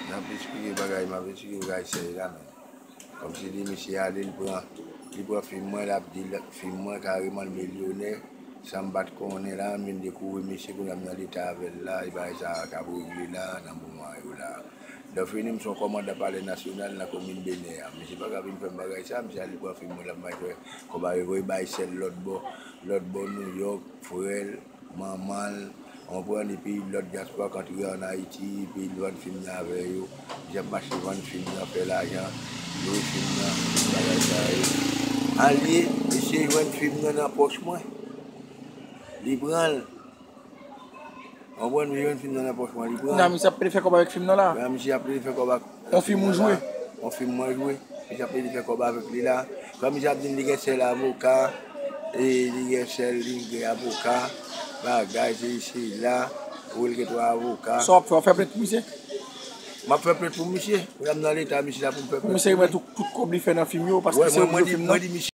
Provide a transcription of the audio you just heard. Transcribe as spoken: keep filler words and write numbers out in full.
M ap esplike bagay, m ap esplike bagay sèy la, men. Kòmsi li, misye ale, li pran, li pran fim mwen, l ap di l, fim mwen kareman l milyonè, san m pa t konnen la, m vin dekouvri misye, kounye a m nan leta avè l la, e bagay sa k ap regle la, nan moman yo la. Lè fini, m se yon kòmandan Palè Nasyonal nan komin Benè a. Misye pa ka vin fè m bagay sa, misye ale pran fim mwen, l ap bay fè kòb avè l, voye bay sèl lòt bò, lòt bò Nouyòk, frè l, manman l, w konprann, epi lòt dyaspora k antre ann Ayiti, epi l vann fim nan avè yo. Misye ap mache vann fim nan, fè lajan, lwe fim nan, bagay sa yo. Al ye, misye jwenn fim nan nan pòch mwen. Li pran l. W konprann, misye jwenn fim nan nan pòch mwen, li pran l. Nan, misye ap plede fè kòb avèk fim nan la. Nan, misye ap plede fè kòb ak On fim ou jwe? On fim mwen jwe. Misye ap plede fè kòb avèk li la. Kòm misye ap di m li gen sèl avoka, e li gen sèl, li gen avoka, bagay, se isi la, ou l gen twa avoka. Sa w ap fè, w ap fè plent pou misye? M ap fè plent pou misye. Kounye a m nan leta misye la pou m fè plent pou misye remèt ou tout kòb li fè nan fim yo, paske se ou ki jwe fim nan. Mwen di misye